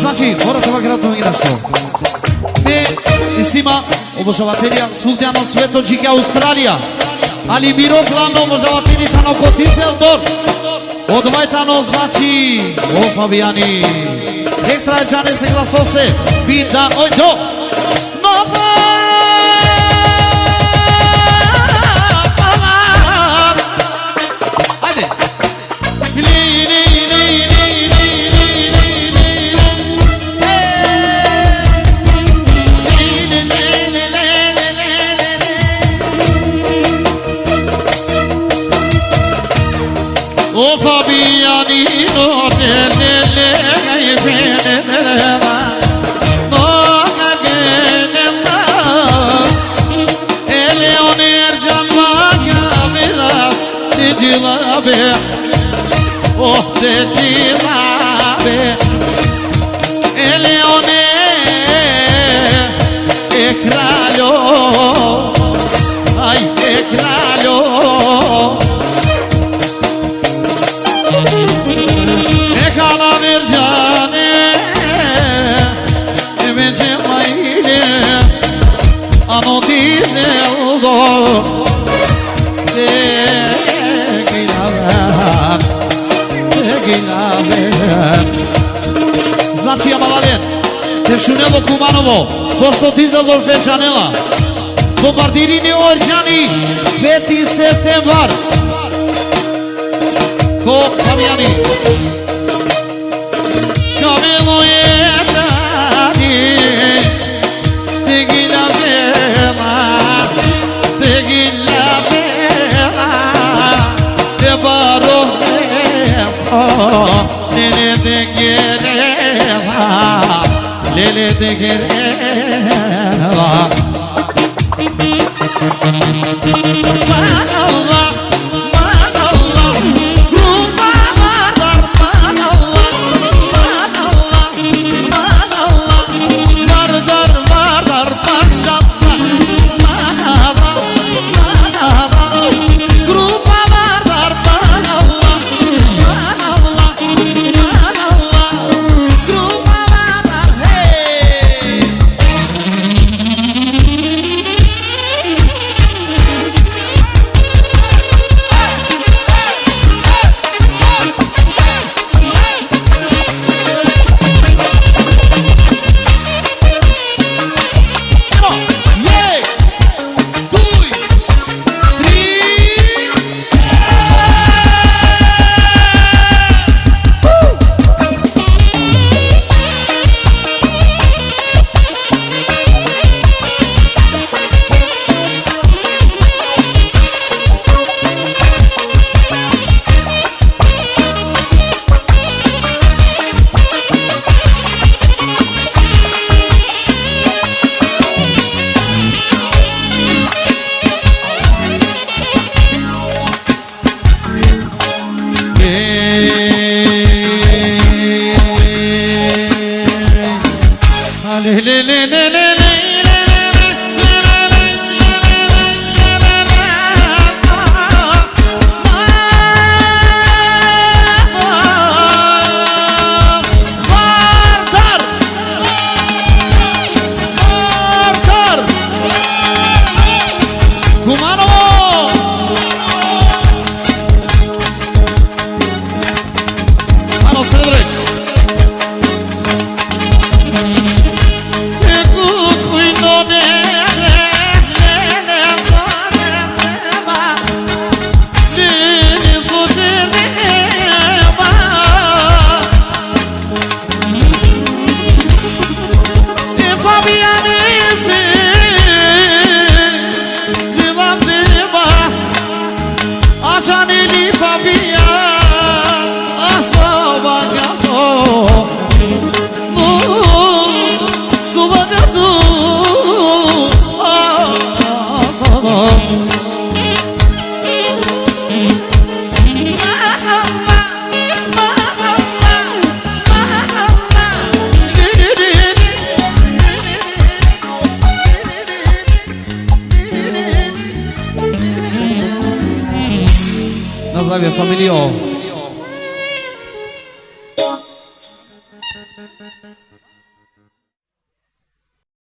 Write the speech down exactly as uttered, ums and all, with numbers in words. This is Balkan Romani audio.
Znači, mora te vakerav tumen nešto. Me isi ma obožavatelja svugde ano sveto, dži ki Australija. Ali miro glavno obožavateli tano ko Dizeldorf. Odova tano, znači, o Fabiani. Ekstra džanese glasose. Pinda, oj, do. Nova! Ajde. O Fabianino, le, le, le, le, le, le, le, le, le, no, le, le, le, le, e Leone Ercan, ma, ga, vera, te džilabe, oh, te džilabe. E Leone, e kraljo, aj, e kraljo. E kana Ercane, e me Cemaile, ano Dizeldorf. Te gilave, te gilave. Znači, amalalen, te šunel o Kumanovo, pošto Dizeldorf e džanela. Bombardirini o Ercani, peti septembar. Ko Fabiani. Kamilo e tani, te gilavela, te gilavela, te barose, oh, ne, ne, te gilavela, le, le, te gilavela. Kumanovo! Ano, Cedric. Asanili Fabian, aso vagabundo, su vagabundo. Na zdravje, familijo.